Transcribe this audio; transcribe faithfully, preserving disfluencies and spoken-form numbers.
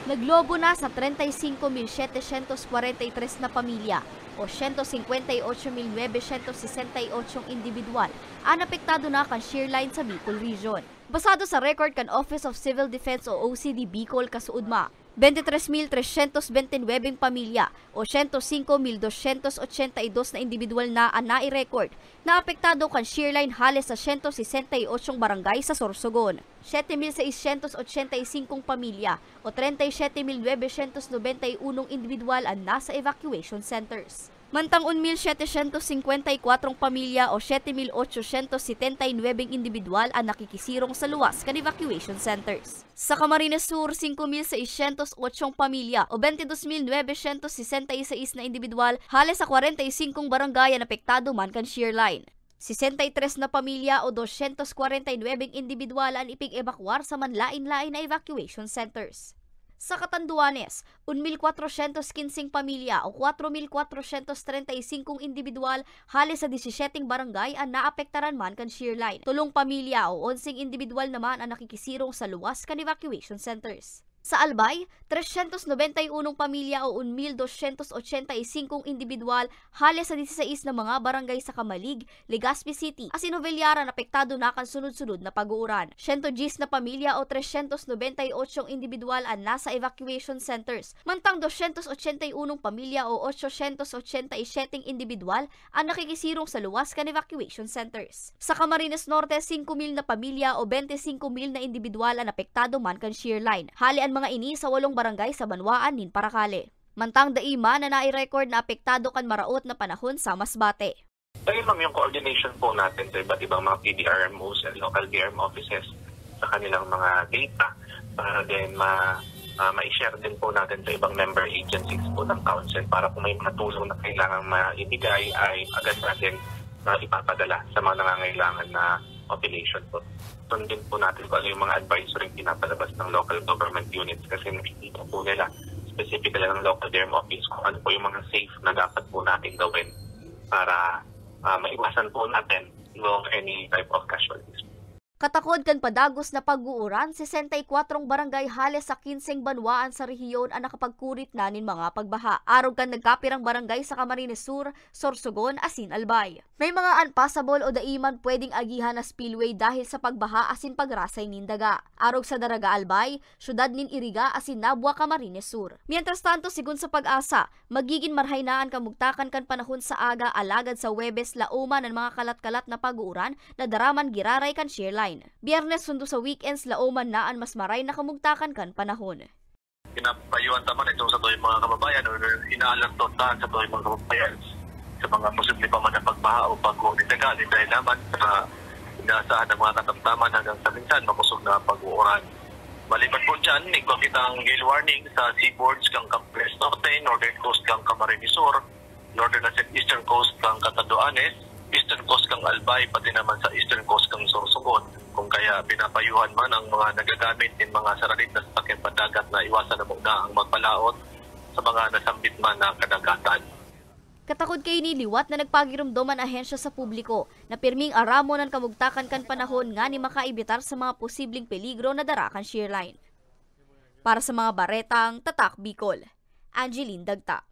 Naglobo na sa treinta y cinco mil setecientos cuarenta y tres na pamilya o ciento cincuenta y ocho mil novecientos sesenta y ocho individual an apektado na kan shear line sa Bicol Region. Basado sa record kan Office of Civil Defense o O C D Bicol, kasuodma, veintitrés mil trescientos veintinuebe pamilya o ciento cinco mil doscientos ochenta y dos na individual na an nai-record na apektado kan shear line hale sa ciento sesenta y ocho barangay sa Sorsogon. Siete mil seiscientos ochenta y cinco pamilya o treinta y siete mil novecientos noventa y uno individual an nasa evacuation centers. Mantang un mil setecientos cincuenta y cuatro pamilya o siete mil ochocientos setenta y nuebe individual an nakikisirong sa luwas kan evacuation centers. Sa Camarines Sur, singko mil seiscientos ocho pamilya o veintidós mil novecientos sesenta y seis na individual hale sa kwarenta y singkong barangay an apektado man kan shear line. Sesenta y tres na pamilya o doscientos kwarenta y nuebe individual an ipig-ebakwar sa manlaen-laen na evacuation centers. Sa Catanduanes, un mil kwatrocientos kinseng pamilya o kwatro mil kwatrocientos treinta y singkong individual hale sa disisyeteng barangay an naapektaran man kan shear line. Tolong pamilya o onseng individual naman an nakikisirong sa luwas kan evacuation centers. Sa Albay, trescientos noventa y uno pamilya o un mil doscientos ochenta y singkong individual hale sa dieciséis na mga barangay sa Camalig, Legazpi City, asin Jovellar an apektado na kan sunod-sunod na pag-uuran. Siyento dyes na pamilya o trescientos noventa y ocho individual an nasa evacuation centers, mantang doscientos ochenta y uno pamilya o ochocientos ochenta y siete individual an nakikisirong sa luwas kan evacuation centers. Sa Camarines Norte, singko mil na pamilya o bente singko mil na individual an apektado man kan shear line. Hale an mga ini sa walong barangay sa banwaan nin Paracale. Mantang dai man na nai-record na apektado kan maraot na panahon sa Masbate. Ayun, ma'am, yung coordination po natin sa iba't ibang mga P D R M Os and local D R M offices sa kanilang mga data para din ma-, ah, ma-share din po natin sa ibang member agencies po ng council para kung may mga tulong na kailangang maibigay ay agad natin, ah, ipapadala sa mga nangangailangan na population po. Sundin po natin kung ano yung mga advisory pinapalabas ng local government units kasi nakikita po nila specifically ng local D R M office kung ano po yung mga safe na dapat po natin gawin para, ah, maiwasan po natin yung any type of casualties. Katakod kan padagos na pag-uuran, sesenta y kwatro barangay hale sa kinseng banwaan sa rehiyon an nakapagkurit na nin mga pagbaha. Arog kan nagkapirang barangay sa Camarines Sur, Sorsogon asin Albay. May mga unpassable o dai man pwedeng agihan na spillway dahil sa pagbaha asin pagrasay nin daga. Arog sa Daraga Albay, syudad nin Iriga asin Nabua, Camarines Sur. Mientras tanto, sigon sa PAGASA, magigin marhay na an kamugtakan kan panahon sa aga, alagad sa Huwebes, laoman an mga kalat-kalat na pag-uuran na dara man giraray kan shear line. Biyernes sundo sa weekends, laoman na an mas maray na kamugtakan kan panahon. Pinapayuhan ta man itong sa tuyong mga kababayan o inaalerto ta sa tuyong mga kababayan sa mga posible pa man na pagbaha o pagguho ni daga, dahil naman sa inaasahan ng mga katamtaman hanggang sa minsan makosog na pag-uuran. Maliban po dyan, igwa kitang gale warning sa seaboards kang Camarines Norte, northern coast kang Camarines Sur, northern at eastern coast kang Catanduanes, eastern coast kang Albay, pati naman sa eastern coast kang Sorsogon. Kung kaya pinapayuhan man ang mga nagagamit nin mga saralit na sasakyan pandagat na iwasan na muna ang magpalaot sa mga nasambit man na kadagatan. Katakod kaini, liwat na nagpagiromdom an ahensya sa publiko na pirming aramon an kamugtakan kan panahon nganing makaibitar sa mga posibleng peligro na dara kan shear line. Para sa mga baretang Tatak Bicol, Angeline Dagta.